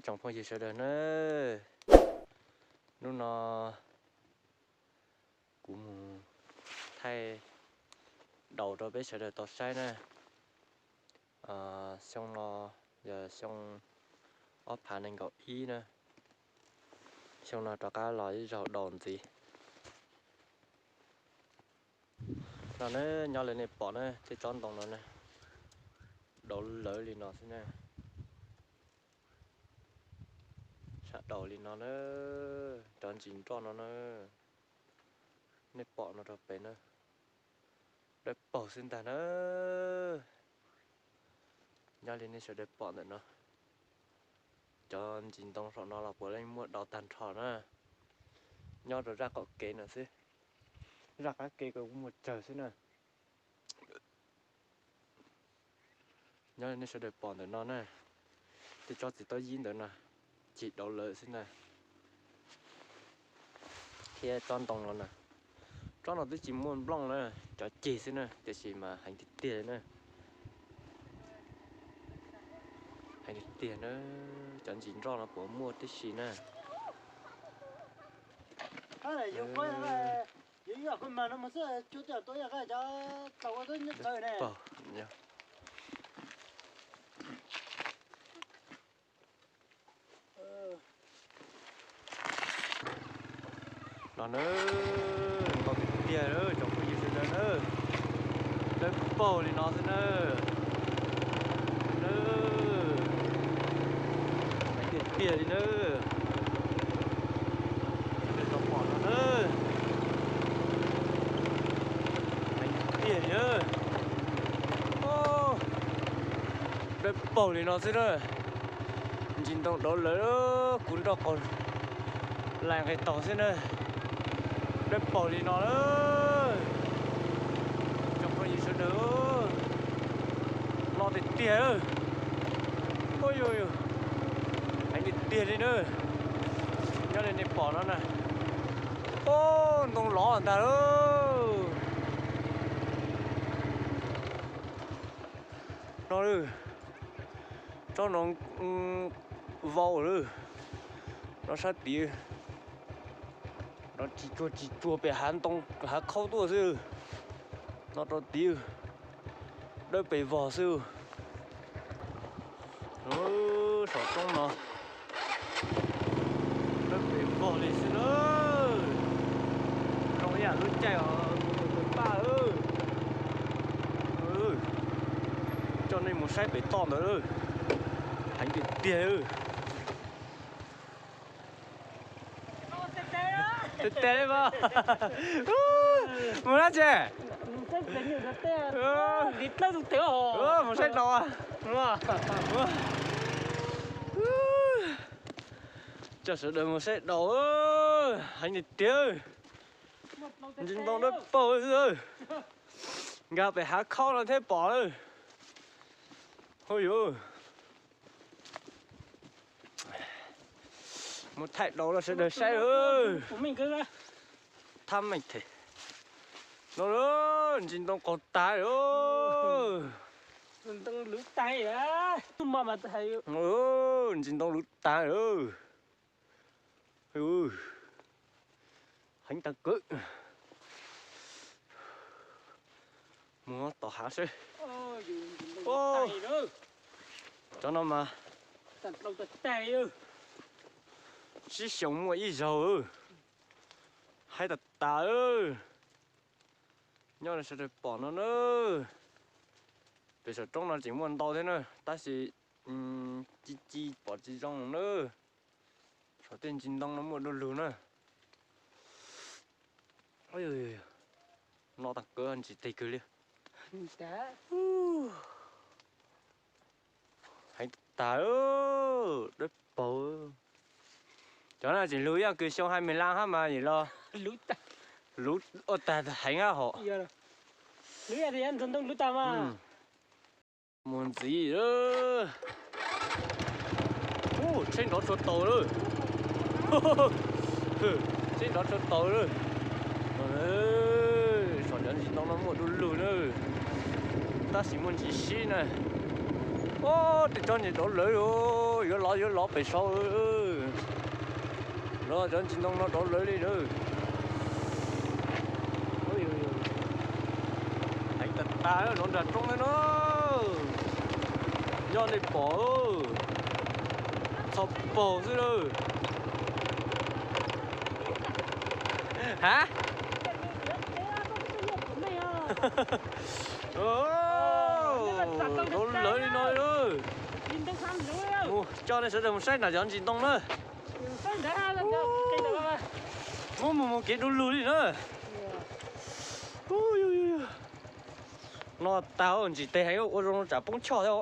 Tsoom phooj ywg sawv daws na, hnub no kuv mus thaij daus rau peb sawv daws tau saib na. Xyoo no yog xyoo ob phav nees nkaum ib na. Xyoo no rov qab los ib zaug daus ntxiv. No na, nyob li nej pom na, tej tsob ntoo no na, daus lawv li no xwb na. Sab daus li no na, cov ntsis nroj no na, nej pom no rau pem na, dawb paug xwb ntag na. Nyob li nej sawv daws pom ntawm no, cov ntsis ntoo saum no los puav leej muaj daus tag nrho na. Nyob rau zaj qaum kev no xwb, zaj qab kev kuv muag tsawg xwb na. Nyob li nej sawv daws pom ntawm no na, tej tsob txiv taub yib ntawd no, cig daus lawm xwb na. Thiab tsob ntoo no na, tsob no twb tsis muaj nplooj na, cov ceg xwb na, tiam sis mas heev tiag tiag na. Heev tiag tiag na, cov ntsis nroj no puas muaj tib si na. No na, ntau tiag tiag na, tsoom phooj ywg sawv daws na, dawb paug li no xwb na. Heev tiag tiag li na. Sawv daws tau pom no na, heev tiag tiag li na. Dawb paug li no xwb na. Ntsis ntoo daus lawm, kuv nroj qaug lais nqis taug xwb na. Dawb paug li no na, tsoom phooj ywg sawv daws, no tiag tiag. Ua, heev tiag tiag li na. Nyob li nej pom no na, ntoo lov ntag lauj. No, tsob no vau lawm. No sab tid, no tsis tsuag tsis tsuag pem hav ntoo hav khaub tuaj xwb. No rau tid, dawb pes vog xwb. Saum roob no, dawb pes vog li xwb na. Zoo ib yam lub caij os, tus paj. Coj nej mus saib pem toj ntawd, heev tiag tiag. Tes tes li mas. Mus dab tsi? Mus saib daus. Coj sawv daws mus saib daus, heev tiag tiag. Ntsis ntoo dawb paug xwb. Nkag pem hav khaub no thiab pom lawm. Hu yuv, mus thaij daus rau sawv daws saib. Thab meej them. No, ntsis ntoo qaug tag li. Ntsis ntoo luv tag li. Heev tag kawg. Mus tom hav seb. Cov no mas tsib xyoos muaj ib zaug. Heev tag tag. Nyob li sawv daws pom no na, pem saum roob no tseem muaj ntau thiab na, tab sis ci ci pom tsis zoo na. Saum tej ntsis ntoo no muaj du lug na. No tag kawg ntsis teg kawg li. Heev tag, dawb paug. Cov no tseem lug ib yam kws xyoo hai mươi lăm hab mas yim los. Luv ua tag heev hab hom. Mus ntxiv. Ub, tsheb nrov tshua taus lawm. Tsheb nrov tshua taus lawm. Saum cov ntsis ntoo no muaj du lug na, tab sis muaj ntsis sib na. Ub, tej tsob ntsis rov lawv, yuav lov yuav lov pem saud. Los cov ntsis ntoo no rov lawv li na. Heev tas tas rov nram roob na no. Nyob nej pom, txhov paug xwb na. Ha? Rov lawv li no. Mus coj nej sawv daws mus saib nram cov ntsis ntoo na. Muab mus mus kev du lug li na. No tag ntsis tes heev ua zoo tsam poob choj thiab.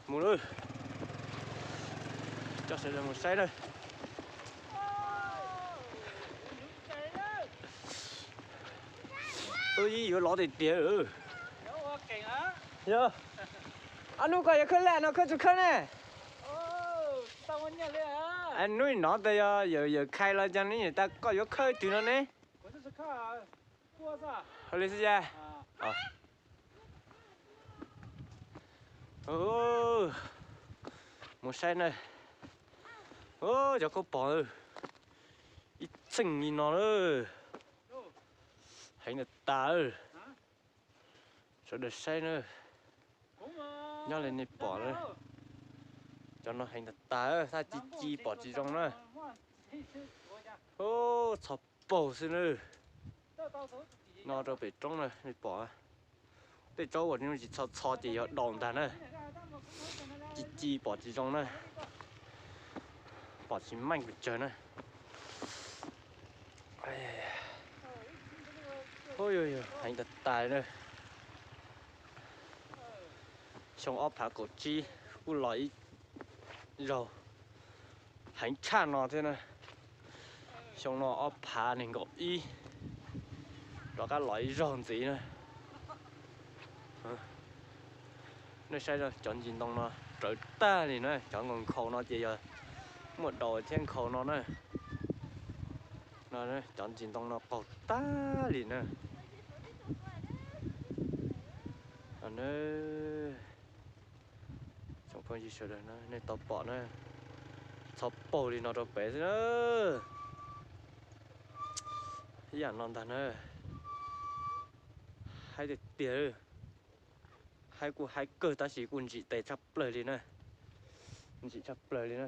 Mus lawm, coj sawv daws mus saib na. Ub, yuav lov tiag tiag. Yog, ob hnub ko yuav khawb laj no khawb tsis khawb ne? Hnub no tes yog yawm yawm khai los cas ne, yawm tas koj yuav khawb twg no ne? Li xwb cas. Mus saib na. Cov khaub pom ib txheej li no na. Heev tas tas. Sawv daws saib na. Nyob li nej pom na. Cov no heev tas tas, thaj ci ci pom tsis zoo na. Txhov paug xwb na. No rau pem roob na nej pom. Tej tsob uas tsis txho txho ces yog daus ntag na. Ci ci pom tsis zoo na. Pom tsis meej pes tsawg na. Heev tas tas na. Xyoo ob phav kaum tsib kuj los ib zaug heev tshaj no thiab na. Xyoo no ob phav nees nkaum ib rov qab los ib zaug ntxiv na. Nej saib cov ntsis ntoo no rawv tag li na, cov nkhaus nkhaus no ces yog muaj daus thiab nkhaus no na. Cov ntsis ntoo no qaug tag li na. Tsoom phooj ywg sawv daws na, nej tau pom na, txhov paug li no rau pem xwb na. Ib yam no ntag na. Haib tiag tiag. Haib kuj haib kawg tab sis kuj ntsim tes tshaj plaws li na. Ntsim tshaj plaws li na.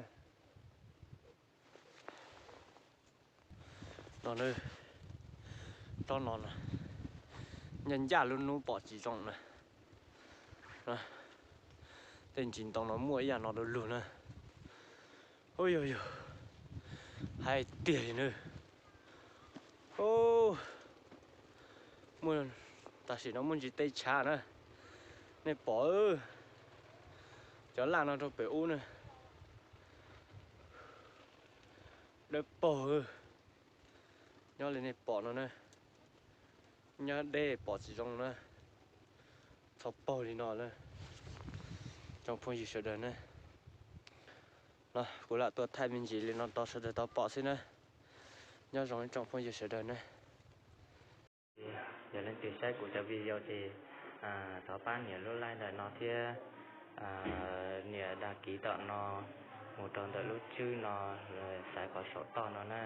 No na, tsob no nyob ncaj lub hnub pom tsis zoo na. Tej ntsis ntoo no muaj ib yam no du lug na. Ub yog yog, haib tiag li na. Muaj, tam sim no muaj ntsis tej tshav na. Nej pom cov laj no rau pem ub na. Dawb paug. Nyob li nej pom no na, nyob deb pom tsis zoo na. Txhov paug li no na, tsoom phooj ywg sawv daws na. No kuv lam tuaj thaij me ntsis li no rau sawv daws tau pom xwb na. Nyob zoo ib tsoom phooj ywg sawv daws na. Yog leej twg saib kuv cov video ces thov pab nias lub like ntawm no thiab nias đăng ký tom no mus rau ntawm lub tswb no, xaiv qhov saum toj no na.